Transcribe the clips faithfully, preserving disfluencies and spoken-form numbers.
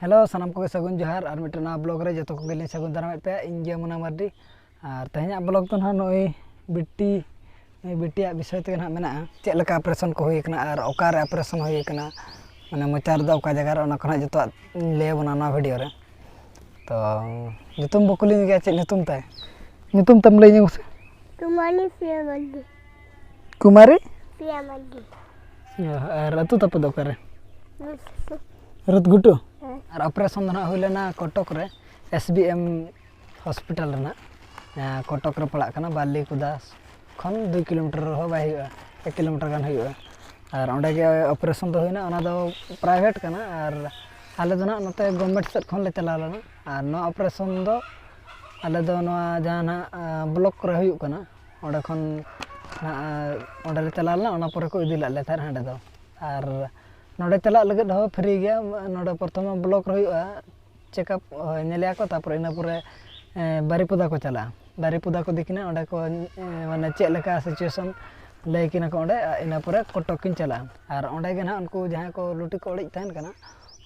Hello, ᱥᱟᱱᱟᱢ ᱠᱚᱜᱮ ᱥᱟᱹᱜᱩᱱ ᱡᱚᱦᱟᱨ᱾ ᱟᱨ ᱢᱤᱫᱴᱮᱱ ᱱᱟᱣᱟ ᱵᱞᱚᱜ ᱨᱮ ᱡᱚᱛᱚ ᱠᱚᱜᱮ ᱞᱤᱧ ᱥᱟᱹᱜᱩᱱ ᱫᱟᱨᱟᱢᱮᱫ ᱯᱮᱭᱟ᱾ ᱤᱧ ᱜᱮ ᱢᱩᱱᱟ ᱢᱟᱨᱰᱤ᱾ ᱟᱨ ᱛᱮᱦᱮᱧᱟᱜ ᱵᱞᱚᱜ ᱫᱚ ᱱᱟᱦᱟᱜ ᱱᱚᱜᱼᱚᱭ ᱵᱤᱴᱤ, ᱱᱩᱭ ᱵᱤᱴᱤᱭᱟᱜ ᱵᱤᱥᱚᱭ ᱛᱮᱜᱮ ᱱᱟᱦᱟᱜ ᱢᱮᱱᱟᱜᱼᱟ, ᱪᱮᱫ ᱞᱮᱠᱟ ᱚᱯᱟᱨᱮᱥᱚᱱ ᱠᱚ ᱦᱩᱭ ᱠᱟᱱᱟ ᱟᱨ ᱚᱠᱟᱨᱮ ᱚᱯᱟᱨᱮᱥᱚᱱ ᱦᱩᱭ ᱠᱟᱱᱟ, ᱢᱟᱱᱮ ᱢᱚᱪᱟ ᱨᱮᱫᱚ ᱚᱠᱟ ᱡᱟᱭᱜᱟ ᱨᱮ, ᱚᱱᱟ ᱠᱚ ᱱᱟᱦᱟᱜ ᱡᱚᱛᱚᱣᱟᱜ ᱤᱧ ᱞᱟᱹᱭ ᱟᱵᱚᱱᱟ ᱱᱚᱣᱟ ᱵᱷᱤᱰᱤᱭᱳ ᱨᱮ᱾ ᱛᱚ ᱧᱩᱛᱩᱢ ᱵᱟᱠᱚ ᱞᱟᱹᱭ ᱜᱮᱭᱟ, ᱪᱮᱫ ᱧᱩᱛᱩᱢ ᱛᱟᱭ? ᱧᱩᱛᱩᱢ ᱛᱟᱢ ᱞᱟᱹᱭ ᱧᱚᱜ ᱢᱮᱥᱮ᱾ ᱠᱩᱢᱟᱨᱤ ᱯᱨᱤᱭᱟ ᱢᱟᱨᱰᱤ᱾ ᱠᱩᱢᱟᱨᱤ? ᱯᱨᱤᱭᱟ ᱢᱟᱨᱰᱤ᱾ ᱚ, ᱟᱨ ᱟᱹᱛᱩ ᱛᱟᱯᱮ ᱫᱚ ᱚᱠᱟᱨᱮ? ᱨᱩᱛᱜᱷᱩᱴᱩ? ᱦᱮᱸ᱾ ᱟᱨ ᱚᱯᱟᱨᱮᱥᱚᱱ ᱫᱚ ᱱᱟᱦᱟᱜ ᱦᱩᱭ ᱞᱮᱱᱟ ᱠᱚᱴᱚᱠ ᱨᱮ, ᱮᱥ ᱵᱤ ᱮᱢ ᱦᱚᱥᱯᱤᱴᱟᱞ ᱨᱮᱱᱟᱜ, ᱡᱟᱦᱟᱸ ᱠᱚᱴᱚᱠ ᱨᱮ ᱯᱟᱲᱟᱜ ᱠᱟᱱᱟ, ᱵᱟᱞᱤᱠᱩᱫᱟ ᱠᱷᱚᱱ ᱫᱩᱭ ᱠᱤᱞᱳᱢᱤᱴᱟᱨ ᱦᱚᱸ ᱵᱟᱭ ᱦᱩᱭᱩᱜᱼᱟ, ᱮᱠ ᱠᱤᱞᱳᱢᱤᱴᱟᱨ ᱜᱟᱱ ᱦᱩᱭᱩᱜᱼᱟ᱾ ᱟᱨ ᱚᱸᱰᱮ ᱜᱮ ᱚᱯᱟᱨᱮᱥᱚᱱ ᱫᱚ ᱦᱩᱭᱱᱟ᱾ ᱚᱱᱟ ᱫᱚ ᱯᱨᱟᱭᱵᱷᱮᱴ ᱠᱟᱱᱟ ᱟᱨ ᱟᱞᱮ ᱫᱚ ᱱᱟᱦᱟᱜ ᱱᱚᱛᱮ ᱜᱚᱵᱷᱢᱮᱱᱴ ᱥᱮᱫ ᱠᱷᱚᱱ ᱞᱮ ᱪᱟᱞᱟᱣ ᱞᱮᱱᱟ᱾ ᱟᱨ ᱱᱚᱣᱟ ᱚᱯᱟᱨᱮᱥᱚᱱ ᱫᱚ ᱟᱞᱮ ᱫᱚ ᱱᱚᱣᱟ ᱡᱟᱦᱟᱸ ᱱᱟᱦᱟᱜ, ᱟᱸ, ᱵᱞᱚᱠ ᱨᱮ ᱦᱩᱭᱩᱜ ᱠᱟᱱᱟ, ᱚᱸᱰᱮ ᱠᱷᱚᱱ ᱱᱟᱦᱟᱜ, ᱟᱸ, ᱚᱸᱰᱮ ᱞᱮ ᱪᱟᱞᱟᱣ ᱞᱮᱱᱟ᱾ ᱚᱱᱟ ᱯᱚᱨᱮ ᱠᱚ ᱤᱫᱤ ᱞᱮᱫ ᱞᱮ ᱛᱟᱦᱮᱸᱫ ᱦᱟᱸᱰᱮ ᱫᱚ᱾ ᱟᱨ ᱱᱚᱰᱮ ᱪᱟᱞᱟᱜ ᱞᱟᱹᱜᱤᱫ ᱦᱚᱸ ᱯᱷᱨᱤ ᱜᱮᱭᱟ᱾ ᱱᱚᱰᱮ ᱯᱨᱚᱛᱷᱚᱢ ᱵᱞᱚᱠ ᱨᱮ ᱦᱩᱭᱩᱜᱼᱟ, ᱪᱮᱠᱟᱯ, ᱦᱳᱭ, ᱧᱮᱞᱮᱭᱟ ᱠᱚ, ᱛᱟᱨᱯᱚᱨᱮ ᱤᱱᱟᱹ ᱯᱚᱨᱮ, ᱮ, ᱵᱟᱨᱤᱯᱚᱫᱟ ᱠᱚ ᱪᱟᱞᱟᱜᱼᱟ᱾ ᱵᱟᱨᱤᱯᱚᱫᱟ ᱠᱚ ᱤᱫᱤ ᱠᱤᱱᱟ, ᱚᱸᱰᱮ ᱠᱚ, ᱮ, ᱢᱟᱱᱮ ᱪᱮᱫ ᱞᱮᱠᱟ ᱥᱤᱪᱩᱭᱮᱥᱚᱱ ᱞᱟᱹᱭ ᱠᱤᱱᱟ ᱠᱚ ᱚᱸᱰᱮ, ᱟᱨ ᱤᱱᱟᱹ ᱯᱚᱨᱮ ᱠᱚᱴᱚᱠ ᱠᱤᱱ ᱪᱟᱞᱟᱜᱼᱟ᱾ ᱟᱨ ᱚᱸᱰᱮ ᱜᱮ ᱱᱟᱦᱟᱜ ᱩᱱᱠᱩ ᱡᱟᱦᱟᱸᱭ ᱠᱚ ᱞᱩᱴᱤ ᱠᱚ ᱚᱲᱮᱡ ᱛᱟᱦᱮᱱ ᱠᱟᱱᱟ,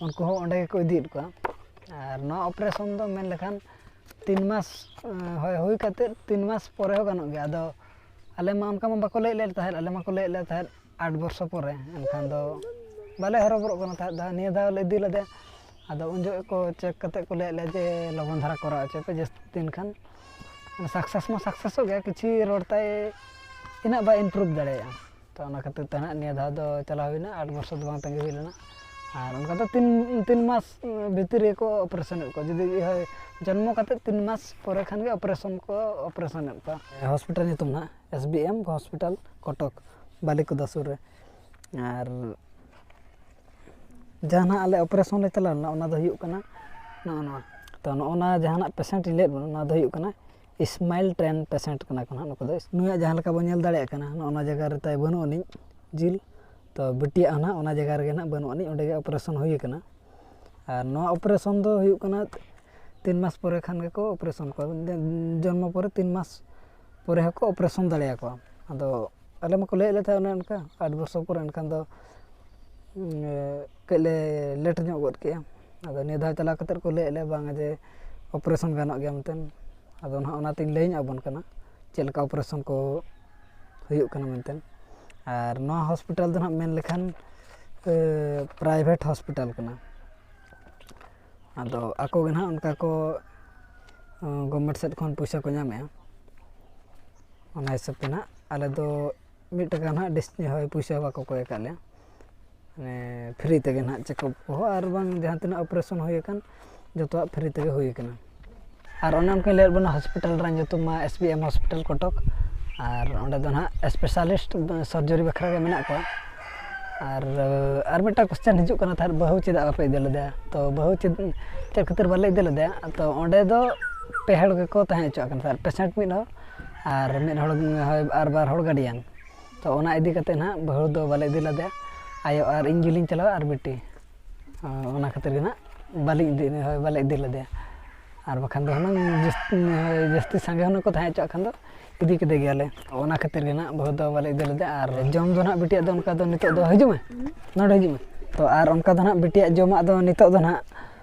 ᱩᱱᱠᱩ ᱦᱚᱸ ᱚᱸᱰᱮ ᱜᱮᱠᱚ ᱤᱫᱤᱭᱮᱫ ᱠᱚᱣᱟ᱾ ᱟᱨ ᱱᱚᱣᱟ ᱚᱯᱟᱨᱮᱥᱚᱱ ᱫᱚ ᱢᱮᱱ ᱞᱮᱠᱷᱟᱱ ᱛᱤᱱ ᱢᱟᱥ, ᱮ, ᱦᱳᱭ, ᱦᱩᱭ ᱠᱟᱛᱮᱫ ᱛᱤᱱ ᱢᱟᱥ ᱯᱚᱨᱮ ᱦᱚᱸ ᱜᱟᱱᱚᱜ ᱜᱮᱭᱟ᱾ ᱟᱫᱚ ᱟᱞᱮ ᱢᱟ ᱚᱱᱠᱟ ᱢᱟ ᱵᱟᱠᱚ ᱞᱟᱹᱭᱮᱫ ᱞᱮ ᱛᱟᱦᱮᱸᱫ, ᱟᱞᱮ ᱢᱟᱠᱚ ᱞᱟᱹᱭᱮᱫ ᱞᱮ ᱛᱟᱦᱮᱸᱫ ᱟᱴ ᱵᱚᱨᱥᱚ ᱯᱚᱨᱮ, ᱮᱱᱠᱷᱟᱱ ᱫᱚ ᱵᱟᱞᱮ ᱦᱚᱨᱚᱵᱚᱨᱚᱜ ᱠᱟᱱᱟ ᱛᱟᱦᱮᱸᱫ᱾ ᱱᱤᱭᱟᱹ ᱫᱷᱟᱣ ᱞᱮ ᱤᱫᱤ ᱞᱮᱫᱮ, ᱟᱫᱚ ᱩᱱ ᱡᱚᱠᱷᱚᱡ ᱠᱚ ᱪᱮᱠ ᱠᱟᱛᱮ ᱠᱚ ᱞᱟᱹᱭᱟᱫ ᱞᱮᱭᱟ ᱡᱮ ᱞᱚᱜᱚᱱ ᱫᱷᱟᱨᱟ ᱠᱚᱨᱟᱣ ᱦᱚᱪᱚᱭ ᱯᱮ, ᱡᱟᱹᱥᱛᱤ ᱫᱤᱱ ᱠᱷᱟᱱ ᱥᱟᱠᱥᱮᱥ ᱢᱟ ᱥᱟᱠᱥᱮᱥᱚᱜ ᱜᱮᱭᱟ, ᱠᱤᱪᱷᱩ ᱨᱚᱲ ᱛᱟᱭ ᱤᱱᱟᱹᱜ ᱵᱟᱭ ᱤᱢᱯᱨᱩᱵᱷ ᱫᱟᱲᱮᱭᱟᱜᱼᱟ᱾ ᱛᱚ ᱚᱱᱟ ᱠᱷᱟᱹᱛᱤᱨ ᱛᱮ ᱱᱟᱦᱟᱜ ᱱᱤᱭᱟᱹ ᱫᱷᱟᱣ ᱫᱚ ᱪᱟᱞᱟᱣ ᱦᱩᱭᱱᱟ, ᱟᱴ ᱵᱚᱨᱥᱚ ᱫᱚ ᱵᱟᱝ ᱛᱟᱺᱜᱤ ᱦᱩᱭ ᱞᱮᱱᱟ᱾ ᱟᱨ ᱚᱱᱠᱟ ᱫᱚ ᱛᱤᱱ, ᱛᱤᱱ ᱢᱟᱥ ᱵᱷᱤᱛᱤᱨ ᱨᱮᱜᱮ ᱠᱚ ᱚᱯᱟᱨᱮᱥᱚᱱᱮᱫ ᱠᱚᱣᱟ, ᱡᱩᱫᱤ ᱦᱳᱭ, ᱡᱚᱱᱢᱚ ᱠᱟᱛᱮᱫ ᱛᱤᱱ ᱢᱟᱥ ᱯᱚᱨᱮ ᱠᱷᱟᱱ ᱜᱮ ᱚᱯᱟᱨᱮᱥᱚᱱ ᱠᱚ ᱚᱯᱟᱨᱮᱥᱚᱱᱮᱫ ᱠᱚᱣᱟ᱾ ᱦᱚᱥᱯᱤᱴᱟᱞ ᱧᱩᱛᱩᱢ ᱱᱟᱦᱟᱜ ᱮᱥ ᱵᱤ ᱮᱢ ᱦᱚᱥᱯᱤᱴᱟᱞ ᱠᱚᱴᱚᱠ, ᱵᱟᱞᱤᱠᱩᱫᱟ ᱥᱩᱨ ᱨᱮ᱾ ᱟᱨ ᱡᱟᱦᱟᱸ ᱱᱟᱦᱟᱜ ᱟᱞᱮ ᱚᱯᱟᱨᱮᱥᱚᱱ ᱞᱮ ᱪᱟᱞᱟᱣ ᱞᱮᱱᱟ, ᱚᱱᱟ ᱫᱚ ᱦᱩᱭᱩᱜ ᱠᱟᱱᱟ ᱱᱚᱜᱼᱚ ᱱᱚᱣᱟ᱾ ᱛᱚ ᱱᱚᱜᱼᱚ ᱱᱟ ᱡᱟᱦᱟᱱᱟᱜ ᱯᱮᱥᱮᱱᱴ ᱤᱧ ᱞᱟᱹᱭᱮᱫ ᱵᱚᱱᱟ, ᱱᱚᱣᱟ ᱫᱚ ᱦᱩᱭᱩᱜ ᱠᱟᱱᱟ ᱥᱢᱟᱭᱤᱞ ᱴᱨᱮᱱ ᱯᱮᱥᱮᱱᱴ ᱠᱟᱱᱟ ᱠᱚ ᱱᱟᱦᱟᱜ ᱱᱩᱠᱩ ᱫᱚ᱾ ᱱᱩᱭᱟᱜ ᱡᱟᱦᱟᱸ ᱞᱮᱠᱟ ᱵᱚᱱ ᱧᱮᱞ ᱫᱟᱲᱮᱭᱟᱜ ᱠᱟᱱᱟ, ᱱᱚᱜᱼᱚ ᱱᱟ ᱡᱟᱭᱜᱟ ᱨᱮ ᱛᱟᱭ ᱵᱟᱹᱱᱩᱜ ᱟᱹᱱᱤᱡ ᱡᱤᱞ᱾ ᱛᱚ ᱵᱤᱴᱤᱭᱟᱜ ᱦᱚᱸ ᱱᱟᱦᱟᱜ ᱚᱱᱟ ᱡᱟᱭᱜᱟ ᱨᱮᱜᱮ ᱱᱟᱦᱟᱜ ᱵᱟᱹᱱᱩᱜ ᱟᱹᱱᱤᱡ, ᱚᱸᱰᱮ ᱜᱮ ᱚᱯᱟᱨᱮᱥᱚᱱ ᱦᱩᱭ ᱟᱠᱟᱱᱟ᱾ ᱟᱨ ᱱᱚᱣᱟ ᱚᱯᱟᱨᱮᱥᱚᱱ ᱫᱚ ᱦᱩᱭᱩᱜ ᱠᱟᱱᱟ ᱛᱤᱱ ᱢᱟᱥ ᱯᱚᱨᱮ ᱠᱷᱟᱱ ᱜᱮᱠᱚ ᱚᱯᱟᱨᱮᱥᱚᱱ ᱠᱚᱣᱟ᱾ ᱡᱚᱱᱢᱚ ᱯᱚᱨᱮ ᱛᱤᱱ ᱢᱟᱥ ᱯᱚᱨᱮ ᱦᱚᱸᱠᱚ ᱚᱯᱟᱨᱮᱥᱚᱱ ᱫᱟᱲᱮᱭᱟᱠᱚᱣᱟ᱾ ᱟᱫᱚ ᱟᱞᱮ ᱢᱟᱠᱚ ᱞᱟᱹᱭᱮᱫ ᱞᱮ ᱛᱟᱦᱮᱸᱫ ᱚᱱᱮ ᱚᱱᱠᱟ ᱟᱴ ᱵᱚᱪᱷᱚᱨ ᱯᱚᱨᱮ, ᱮᱱᱠᱷᱟᱱ ᱫᱚ ᱩᱸ, ᱠᱟᱹᱡ ᱞᱮ ᱞᱮᱴ ᱧᱚᱜ ᱜᱚᱫ ᱠᱮᱜᱼᱟ᱾ ᱟᱫᱚ ᱱᱤᱭᱟᱹ ᱫᱷᱟᱣ ᱪᱟᱞᱟᱣ ᱠᱟᱛᱮᱫ ᱠᱚ ᱞᱟᱹᱭᱮᱫ ᱞᱮ ᱵᱟᱝ ᱡᱮ ᱚᱯᱟᱨᱮᱥᱚᱱ ᱜᱟᱱᱚᱜ ᱜᱮᱭᱟ ᱢᱮᱱᱛᱮ᱾ ᱟᱫᱚ ᱱᱟᱦᱟᱜ ᱚᱱᱟᱛᱤᱧ ᱞᱟᱹᱭ ᱧᱚᱜ ᱟᱵᱚᱱ ᱠᱟᱱᱟ ᱪᱮᱫ ᱞᱮᱠᱟ ᱚᱯᱟᱨᱮᱥᱚᱱ ᱠᱚ ᱦᱩᱭᱩᱜ ᱠᱟᱱᱟ ᱢᱮᱱᱛᱮ᱾ ᱟᱨ ᱱᱚᱣᱟ ᱦᱚᱥᱯᱤᱴᱟᱞ ᱫᱚ ᱱᱟᱦᱟᱜ ᱢᱮᱱ ᱞᱮᱠᱷᱟᱱ ᱯᱨᱟᱭᱵᱷᱮᱴ ᱦᱚᱥᱯᱤᱴᱟᱞ ᱠᱟᱱᱟ᱾ ᱟᱫᱚ ᱟᱠᱚ ᱜᱮ ᱱᱟᱦᱟᱜ ᱚᱱᱠᱟ ᱠᱚ ᱜᱚᱵᱷᱢᱮᱱᱴ ᱥᱮᱫ ᱠᱷᱚᱱ ᱯᱚᱭᱥᱟ ᱠᱚ ᱧᱟᱢᱮᱜᱼᱟ᱾ ᱚᱱᱟ ᱦᱤᱥᱟᱹᱵ ᱛᱮ ᱱᱟᱦᱟᱜ ᱟᱞᱮ ᱫᱚ ᱢᱤᱫ ᱴᱟᱠᱟ ᱱᱟᱦᱟᱜ ᱰᱤᱥ-, ᱦᱳᱭ, ᱯᱚᱭᱥᱟ ᱦᱚᱸ ᱵᱟᱠᱚ ᱠᱚᱭ ᱟᱠᱟᱫ ᱞᱮᱭᱟ᱾ ᱢᱟᱱᱮ ᱯᱷᱨᱤ ᱛᱮᱜᱮ ᱱᱟᱦᱟᱜ ᱪᱮᱠᱟᱯ ᱠᱚᱦᱚᱸ ᱟᱨ ᱵᱟᱝ ᱡᱟᱦᱟᱸ ᱛᱤᱱᱟᱹᱜ ᱚᱯᱟᱨᱮᱥᱚᱱ ᱦᱩᱭ ᱟᱠᱟᱱ ᱡᱚᱛᱚᱣᱟᱜ ᱯᱷᱨᱤ ᱛᱮᱜᱮ ᱦᱩᱭ ᱟᱠᱟᱱᱟ᱾ ᱟᱨ ᱚᱱᱮ ᱚᱱᱠᱟᱧ ᱞᱟᱹᱭᱟᱫ ᱵᱚᱱᱟ ᱦᱚᱥᱯᱤᱴᱟᱞ ᱨᱮᱱᱟᱜ ᱧᱩᱛᱩᱢ ᱢᱟ ᱮᱥ ᱵᱤ ᱮᱢ ᱦᱚᱥᱯᱤᱴᱟᱞ ᱠᱚᱴᱚᱠ᱾ ᱟᱨ ᱚᱸᱰᱮ ᱫᱚ ᱱᱟᱦᱟᱜ ᱥᱯᱮᱥᱟᱞᱤᱥᱴ ᱥᱟᱨᱡᱟᱨᱤ ᱵᱟᱠᱷᱨᱟ ᱜᱮ ᱢᱮᱱᱟᱜ ᱠᱚᱣᱟ᱾ ᱟᱨ ᱟᱨ ᱢᱤᱫᱴᱟᱝ ᱠᱚᱥᱪᱮᱱ ᱦᱤᱡᱩᱜ ᱠᱟᱱᱟ ᱛᱟᱦᱮᱸᱫ, ᱵᱟᱹᱦᱩ ᱪᱮᱫᱟᱜ ᱵᱟᱯᱮ ᱤᱫᱤ ᱞᱮᱫᱮᱭᱟ? ᱛᱚ ᱵᱟᱹᱦᱩ ᱪᱮᱫ ᱪᱮᱫ ᱠᱷᱟᱹᱛᱤᱨ ᱵᱟᱞᱮ ᱤᱫᱤ ᱞᱮᱫᱮᱭᱟ? ᱛᱚ ᱚᱸᱰᱮ ᱫᱚ ᱯᱮ ᱦᱚᱲ ᱜᱮᱠᱚ ᱛᱟᱦᱮᱸ ᱦᱚᱪᱚᱣᱟᱜ ᱠᱟᱱᱟ ᱥᱟᱨ, ᱯᱮᱥᱮᱱᱴ ᱢᱤᱫ ᱦᱚᱲ ᱟᱨ ᱢᱤᱫ ᱦᱚᱲ, ᱦᱳᱭ, ᱟᱨ ᱵᱟᱨ ᱦᱚᱲ ᱜᱟᱨᱰᱤᱭᱟᱱ᱾ ᱛᱚ ᱚᱱᱟ ᱤᱫᱤ ᱠᱟᱛᱮ ᱱᱟᱦᱟᱜ ᱵᱟᱹᱦᱩ ᱫᱚ ᱵᱟᱞᱮ ᱤᱫᱤ ᱞᱮᱫᱮᱭᱟ, ᱟᱭᱳ ᱟᱨ ᱤᱧ ᱜᱮᱞᱤᱧ ᱪᱟᱞᱟᱣᱟ ᱟᱨ ᱵᱤᱴᱤ᱾ ᱚᱱᱟ ᱠᱷᱟᱹᱛᱤᱨ ᱜᱮ ᱱᱟᱦᱟᱜ ᱵᱟᱞᱮ ᱤᱫᱤ, ᱦᱳᱭ, ᱵᱟᱞᱮ ᱤᱫᱤ ᱞᱮᱫᱮᱭᱟ᱾ ᱟᱨ ᱵᱟᱠᱷᱟᱱ ᱫᱚ ᱦᱩᱱᱟᱹᱝ ᱡᱟᱹᱥ-, ᱦᱳᱭ, ᱡᱟᱹᱥᱛᱤ ᱥᱟᱸᱜᱮ ᱦᱩᱱᱟᱹᱝ ᱠᱚ ᱛᱟᱦᱮᱸ ᱦᱚᱪᱚᱣᱟᱜ ᱠᱷᱟᱱ ᱫᱚ ᱤᱫᱤ ᱠᱮᱫᱮ ᱜᱮᱭᱟᱞᱮ᱾ ᱚᱱᱟ ᱠᱷᱟᱹᱛᱤᱨ ᱜᱮ ᱱᱟᱦᱟᱜ ᱵᱟᱹᱦᱩ ᱫᱚ ᱵᱟᱞᱮ ᱤᱫᱤ ᱞᱮᱫᱮᱭᱟ᱾ ᱟᱨ ᱡᱚᱢ ᱫᱚ ᱱᱟᱦᱟᱜ ᱵᱤᱴᱤᱭᱟᱜ ᱫᱚ ᱚᱱᱠᱟ ᱫᱚ ᱱᱤᱛᱚᱜ ᱫᱚ ᱦᱤᱡᱩᱜ ᱢᱮ, ᱱᱚᱰᱮ ᱦᱤᱡᱩᱜ ᱢᱮ᱾ ᱛᱚ ᱟᱨ ᱚᱱᱠᱟ ᱫᱚ ᱱᱟᱦᱟᱜ ᱵᱤᱴᱤᱭᱟᱜ ᱡᱚᱢᱟᱜ ᱫᱚ ᱱᱤᱛᱚᱜ ᱫᱚ ᱱᱟᱦᱟᱜ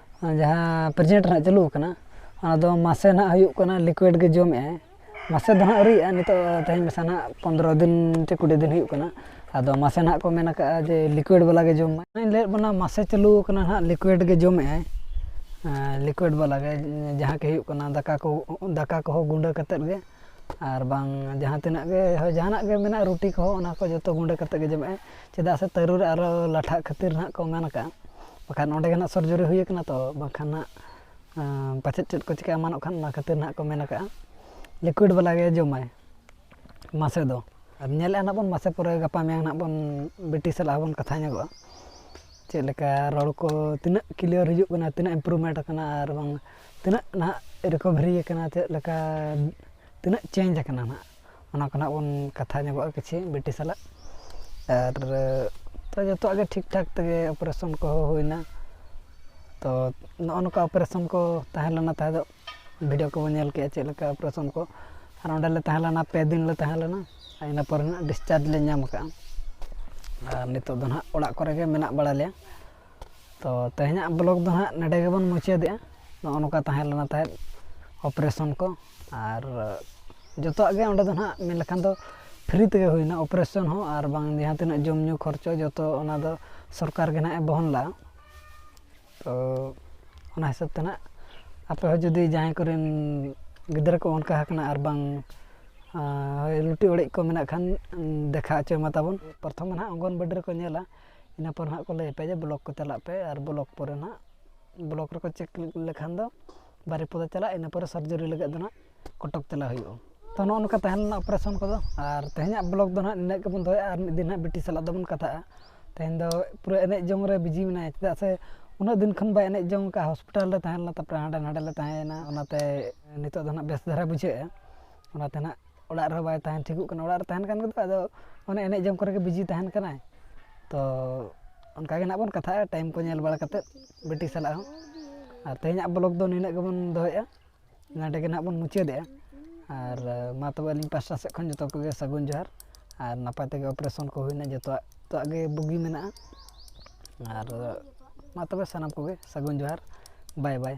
ᱡᱟᱦᱟᱸ ᱯᱨᱮᱡᱮᱱᱴ ᱨᱮ ᱱᱟᱦᱟᱜ ᱪᱟᱹᱞᱩ ᱟᱠᱟᱱᱟ, ᱚᱱᱟ ᱫᱚ ᱢᱟᱥᱮ ᱱᱟᱦᱟᱜ ᱦᱩᱭᱩᱜ ᱠᱟᱱᱟ ᱞᱤᱠᱩᱭᱤᱰ ᱜᱮ ᱡᱚᱢᱮᱜᱼᱟᱭ᱾ ᱢᱟᱥᱮ ᱫᱚ ᱱᱟᱦᱟᱜ ᱟᱹᱣᱨᱤᱭᱟᱜᱼᱟ, ᱱᱤᱛᱚᱜ ᱛᱮᱦᱮᱧ ᱢᱟᱥᱮ ᱱᱟᱦᱟᱜ ᱯᱚᱱᱫᱽᱨᱚ ᱫᱤᱱ ᱪᱮ ᱠᱩᱲᱤ ᱫᱤᱱ ᱦᱩᱭᱩᱜ ᱠᱟᱱᱟ᱾ ᱟᱫᱚ ᱢᱟᱥᱮ ᱱᱟᱦᱟᱜ ᱠᱚ ᱢᱮᱱ ᱟᱠᱟᱫᱼᱟ ᱡᱮ ᱞᱤᱠᱩᱭᱤᱰ ᱵᱟᱞᱟ ᱜᱮ ᱡᱚᱢ ᱢᱟᱭ᱾ ᱚᱱᱟᱧ ᱞᱟᱹᱭᱟᱫ ᱵᱚᱱᱟ ᱢᱟᱥᱮ ᱪᱟᱹᱞᱩ ᱟᱠᱟᱱᱟ ᱱᱟᱦᱟᱜ, ᱞᱤᱠᱩᱭᱤᱰ ᱜᱮ ᱡᱚᱢᱮᱜᱼᱟᱭ᱾ ᱟᱨ ᱞᱤᱠᱩᱭᱤᱰ ᱵᱟᱞᱟ ᱜᱮ, ᱡᱟᱦᱟᱸ ᱠᱤ ᱦᱩᱭᱩᱜ ᱠᱟᱱᱟ ᱫᱟᱠᱟ ᱠᱚ, ᱫᱟᱠᱟ ᱠᱚᱦᱚᱸ ᱜᱩᱸᱰᱟᱹ ᱠᱟᱛᱮᱫ ᱜᱮ, ᱟᱨ ᱵᱟᱝ ᱡᱟᱦᱟᱸ ᱛᱤᱱᱟᱹᱜ ᱜᱮ, ᱦᱳᱭ, ᱡᱟᱦᱟᱱᱟᱜ ᱜᱮ ᱢᱮᱱᱟᱜᱼᱟ, ᱨᱩᱴᱤ ᱠᱚᱦᱚᱸ, ᱚᱱᱟ ᱠᱚ ᱡᱚᱛᱚ ᱜᱩᱸᱰᱟᱹ ᱠᱟᱛᱮᱫ ᱜᱮ ᱡᱚᱢᱮᱜᱼᱟᱭ᱾ ᱪᱮᱫᱟᱜ ᱥᱮ ᱛᱟᱹᱨᱩ ᱨᱮ ᱟᱨᱚ ᱞᱟᱴᱷᱟᱜ ᱠᱷᱟᱹᱛᱤᱨ ᱱᱟᱦᱟᱜ ᱠᱚ ᱢᱮᱱ ᱟᱠᱟᱫᱼᱟ, ᱵᱟᱠᱷᱟᱱ ᱚᱸᱰᱮ ᱜᱮ ᱱᱟᱦᱟᱜ ᱥᱚᱨᱡᱚᱨᱤ ᱦᱩᱭ ᱟᱠᱟᱱᱟ, ᱛᱚ ᱵᱟᱝᱠᱷᱟᱱ ᱱᱟᱦᱟᱜ ᱟᱸ, ᱯᱟᱪᱮᱫ ᱪᱮᱫ ᱠᱚ ᱪᱤᱠᱟᱹ ᱮᱢᱟᱱᱚᱜ ᱠᱷᱟᱱ, ᱚᱱᱟ ᱠᱷᱟᱹᱛᱤᱨ ᱱᱟᱦᱟᱜ ᱠᱚ ᱢᱮᱱ ᱟᱠᱟᱫᱼᱟ, ᱞᱤᱠᱩᱭᱤᱰ ᱵᱟᱞᱟ ᱜᱮ ᱡᱚᱢᱟᱭ ᱢᱟᱥᱮ ᱫᱚ᱾ ᱟᱨ ᱧᱮᱞᱮᱫᱼᱟ ᱱᱟᱦᱟᱜ ᱵᱚᱱ, ᱢᱟᱥᱮ ᱯᱚᱨᱮ ᱜᱟᱯᱟ ᱢᱮᱭᱟᱝ ᱱᱟᱦᱟᱜ ᱵᱚᱱ ᱵᱤᱴᱤ ᱥᱟᱞᱟᱜ ᱦᱚᱸᱵᱚᱱ ᱠᱟᱛᱷᱟ ᱧᱚᱜᱚᱜᱼᱟ, ᱪᱮᱫ ᱞᱮᱠᱟ ᱨᱚᱲ ᱠᱚ ᱛᱤᱱᱟᱹᱜ ᱠᱞᱤᱭᱟᱨ ᱦᱤᱡᱩᱜ ᱠᱟᱱᱟ, ᱛᱤᱱᱟᱹᱜ ᱤᱢᱯᱨᱩᱵᱷᱢᱮᱱᱴ ᱟᱠᱟᱱᱟ, ᱟᱨ ᱵᱟᱝ ᱛᱤᱱᱟᱹᱜ ᱱᱟᱦᱟᱜ ᱨᱤᱠᱚᱵᱷᱟᱨᱤ ᱟᱠᱟᱱᱟ, ᱪᱮᱫ ᱞᱮᱠᱟ ᱛᱤᱱᱟᱹᱜ ᱪᱮᱧᱡᱽ ᱟᱠᱟᱱᱟ ᱱᱟᱦᱟᱜ, ᱚᱱᱟ ᱠᱚ ᱱᱟᱦᱟᱜ ᱵᱚᱱ ᱠᱟᱛᱷᱟ ᱧᱚᱜᱚᱜᱼᱟ ᱠᱤᱪᱷᱤ ᱵᱤᱴᱤ ᱥᱟᱞᱟᱜ᱾ ᱟᱨ ᱛᱚ ᱡᱚᱛᱚᱣᱟᱜ ᱜᱮ ᱴᱷᱤᱠ ᱴᱷᱟᱠ ᱛᱮᱜᱮ ᱚᱯᱟᱨᱮᱥᱚᱱ ᱠᱚᱦᱚᱸ ᱦᱩᱭᱱᱟ᱾ ᱛᱚ ᱱᱚᱜᱼᱚ ᱱᱚᱝᱠᱟ ᱚᱯᱟᱨᱮᱥᱚᱱ ᱠᱚ ᱛᱟᱦᱮᱸ ᱞᱮᱱᱟ ᱛᱟᱦᱮᱸ ᱫᱚ, ᱵᱷᱤᱰᱤᱭᱳ ᱠᱚᱵᱚᱱ ᱧᱮᱞ ᱠᱮᱜᱼᱟ ᱪᱮᱫ ᱞᱮᱠᱟ ᱚᱯᱟᱨᱮᱥᱚᱱ ᱠᱚ᱾ ᱟᱨ ᱚᱸᱰᱮ ᱞᱮ ᱛᱟᱦᱮᱸ ᱞᱮᱱᱟ, ᱯᱮ ᱫᱤᱱ ᱞᱮ ᱛᱟᱦᱮᱸ ᱞᱮᱱᱟ, ᱟᱨ ᱤᱱᱟᱹ ᱯᱚᱨᱮ ᱱᱟᱜ ᱰᱤᱥᱪᱟᱨᱡᱽ ᱞᱮ ᱧᱟᱢ ᱟᱠᱟᱫᱼᱟ᱾ ᱟᱨ ᱱᱤᱛᱚᱜ ᱫᱚ ᱱᱟᱦᱟᱜ ᱚᱲᱟᱜ ᱠᱚᱨᱮ ᱜᱮ ᱢᱮᱱᱟᱜ ᱵᱟᱲᱟ ᱞᱮᱭᱟ᱾ ᱛᱚ ᱛᱮᱦᱮᱧᱟᱜ ᱵᱞᱚᱜ ᱫᱚ ᱱᱟᱦᱟᱜ ᱱᱚᱰᱮ ᱜᱮᱵᱚᱱ ᱢᱩᱪᱟᱹᱫᱮᱜᱼᱟ᱾ ᱱᱚᱜᱼᱚ ᱱᱚᱝᱠᱟ ᱛᱟᱦᱮᱸ ᱞᱮᱱᱟ ᱛᱟᱦᱮᱸᱫ ᱚᱯᱟᱨᱮᱥᱚᱱ ᱠᱚ, ᱟᱨ ᱡᱚᱛᱚᱣᱟᱜ ᱜᱮ ᱚᱸᱰᱮ ᱫᱚ ᱱᱟᱦᱟᱜ ᱢᱮᱱ ᱞᱮᱠᱷᱟᱱ ᱫᱚ ᱯᱷᱨᱤ ᱛᱮᱜᱮ ᱦᱩᱭᱱᱟ, ᱚᱯᱟᱨᱮᱥᱚᱱ ᱦᱚᱸ ᱟᱨ ᱵᱟᱝ ᱡᱟᱦᱟᱸ ᱛᱤᱱᱟᱹᱜ ᱡᱚᱢ ᱧᱩ ᱠᱷᱚᱨᱪᱚ ᱡᱚᱛᱚ ᱚᱱᱟ ᱫᱚ ᱥᱚᱨᱠᱟᱨ ᱜᱮ ᱱᱟᱦᱟᱜ ᱮ ᱵᱚᱦᱚᱱ ᱞᱟᱜᱼᱟ᱾ ᱛᱚ ᱚᱱᱟ ᱦᱤᱥᱟᱹᱵ ᱛᱮ ᱱᱟᱦᱟᱜ ᱟᱯᱮ ᱦᱚᱸ ᱡᱩᱫᱤ ᱡᱟᱦᱟᱸᱭ ᱠᱚᱨᱮᱱ ᱜᱤᱫᱽᱨᱟᱹ ᱠᱚ ᱚᱱᱠᱟ ᱟᱠᱟᱱᱟ ᱟᱨ ᱵᱟᱝ ᱟᱨ ᱦᱳᱭ, ᱞᱩᱴᱤ ᱚᱲᱮᱡ ᱠᱚ ᱢᱮᱱᱟᱜ ᱠᱷᱟᱱ, ᱩᱢ, ᱫᱮᱠᱷᱟ ᱦᱚᱪᱚᱭ ᱢᱟ ᱛᱟᱵᱚᱱ᱾ ᱯᱨᱚᱛᱷᱚᱢ ᱫᱚ ᱱᱟᱦᱟᱜ ᱚᱝᱜᱚᱱᱵᱟᱰᱤ ᱨᱮᱠᱚ ᱧᱮᱞᱟ, ᱤᱱᱟᱹ ᱯᱚᱨ ᱱᱟᱦᱟᱜ ᱠᱚ ᱞᱟᱹᱭ ᱟᱯᱮᱭᱟ ᱡᱮ ᱵᱞᱚᱠ ᱠᱚ ᱪᱟᱞᱟᱜ ᱯᱮ, ᱟᱨ ᱵᱞᱚᱠ ᱯᱚᱨᱮ ᱱᱟᱦᱟᱜ, ᱵᱞᱚᱠ ᱨᱮᱠᱚ ᱪᱮᱠ ᱞᱮᱠᱷᱟᱱ ᱫᱚ ᱵᱟᱨᱤᱯᱚᱫᱟ ᱪᱟᱞᱟᱜ, ᱤᱱᱟᱹ ᱯᱚᱨᱮ ᱥᱟᱨᱡᱟᱨᱤ ᱞᱟᱹᱜᱤᱫ ᱫᱚ ᱱᱟᱦᱟᱜ ᱠᱚᱴᱚᱠ ᱪᱟᱞᱟᱜ ᱦᱩᱭᱩᱜᱼᱟ᱾ ᱛᱚ ᱱᱚᱜᱼᱚ ᱱᱚᱝᱠᱟ ᱛᱟᱦᱮᱸ ᱞᱮᱱᱟ ᱚᱯᱟᱨᱮᱥᱚᱱ ᱠᱚᱫᱚ᱾ ᱟᱨ ᱛᱮᱦᱮᱧᱟᱜ ᱵᱞᱚᱜ ᱫᱚ ᱱᱟᱦᱟᱜ ᱱᱤᱱᱟᱹᱜ ᱜᱮᱵᱚᱱ ᱫᱚᱦᱚᱭᱟ, ᱟᱨ ᱢᱤᱫ ᱫᱤᱱ ᱱᱟᱦᱟᱜ ᱵᱤᱴᱤ ᱥᱟᱞᱟᱜ ᱫᱚᱵᱚᱱ ᱠᱟᱛᱷᱟᱜᱼᱟ᱾ ᱛᱮᱦᱮᱧ ᱫᱚ ᱯᱩᱨᱟᱹ ᱮᱱᱮᱡ ᱡᱚᱝ ᱨᱮ ᱵᱤᱡᱤ ᱢᱮᱱᱟᱭᱟ, ᱪᱮᱫᱟᱜ ᱥᱮ ᱩᱱᱟᱹᱜ ᱫᱤᱱ ᱠᱷᱚᱱ ᱵᱟᱭ ᱮᱱᱮᱡ ᱡᱚᱝ ᱠᱟᱜᱼᱟ, ᱦᱚᱥᱯᱤᱴᱟᱞ ᱨᱮ ᱛᱟᱦᱮᱸ ᱞᱮᱱᱟ, ᱛᱟᱨᱯᱚᱨᱮ ᱦᱟᱸᱰᱮ ᱱᱟᱰᱮ ᱞᱮ ᱛᱟᱦᱮᱸᱭᱮᱱᱟ, ᱚᱱᱟᱛᱮ ᱱᱤᱛᱚᱜ ᱫᱚ ᱱᱟᱦᱟᱜ ᱵᱮᱥ ᱫᱷᱟᱨᱟ ᱵᱩᱡᱷᱟᱹᱜᱼᱟ᱾ ᱚᱱᱟᱛᱮ ᱱᱟᱦᱟᱜ ᱚᱲᱟᱜ ᱨᱮᱦᱚᱸ ᱵᱟᱭ ᱛᱟᱦᱮᱱ ᱴᱷᱤᱠᱚᱜ ᱠᱟᱱᱟ, ᱚᱲᱟᱜ ᱨᱮ ᱛᱟᱦᱮᱱ ᱠᱟᱱ ᱜᱮᱫᱚ, ᱟᱫᱚ ᱚᱱᱮ ᱮᱱᱮᱡ ᱡᱚᱝ ᱠᱚᱨᱮ ᱜᱮ ᱵᱤᱡᱤ ᱛᱟᱦᱮᱱ ᱠᱟᱱᱟᱭ᱾ ᱛᱚ ᱚᱱᱠᱟ ᱜᱮ ᱱᱟᱦᱟᱜ ᱵᱚᱱ ᱠᱟᱛᱷᱟᱜᱼᱟ ᱴᱟᱭᱤᱢ ᱠᱚ ᱧᱮᱞ ᱵᱟᱲᱟ ᱠᱟᱛᱮᱫ ᱵᱤᱴᱤ ᱥᱟᱞᱟᱜ ᱦᱚᱸ᱾ ᱟᱨ ᱛᱮᱦᱮᱧᱟᱜ ᱵᱞᱚᱜ ᱫᱚ ᱱᱤᱱᱟᱹᱜ ᱜᱮᱵᱚᱱ ᱫᱚᱦᱚᱭᱮᱫᱼᱟ, ᱱᱚᱰᱮ ᱜᱮ ᱱᱟᱦᱟᱜ ᱵᱚᱱ ᱢᱩᱪᱟᱹᱫᱮᱜᱼᱟ᱾ ᱟᱨ ᱢᱟ ᱛᱚᱵᱮ ᱟᱹᱞᱤᱧ ᱯᱟᱥᱴᱟ ᱥᱮᱫ ᱠᱷᱚᱱ ᱡᱚᱛᱚ ᱠᱚᱜᱮ ᱥᱟᱹᱜᱩᱱ ᱡᱚᱦᱟᱨ᱾ ᱟᱨ ᱱᱟᱯᱟᱭ ᱛᱮᱜᱮ ᱚᱯᱟᱨᱮᱥᱚᱱ ᱠᱚ ᱦᱩᱭᱱᱟ, ᱡᱚᱛᱚᱣᱟᱜ, ᱡᱚᱛᱚᱣᱟᱜ ᱜᱮ ᱵᱩᱜᱤ ᱢᱮᱱᱟᱜᱼᱟ᱾ ᱟᱨ ᱢᱟ ᱛᱚᱵᱮ ᱥᱟᱱᱟᱢ ᱠᱚᱜᱮ ᱥᱟᱹᱜᱩᱱ ᱡᱚᱦᱟᱨ, ᱵᱟᱭ ᱵᱟᱭ᱾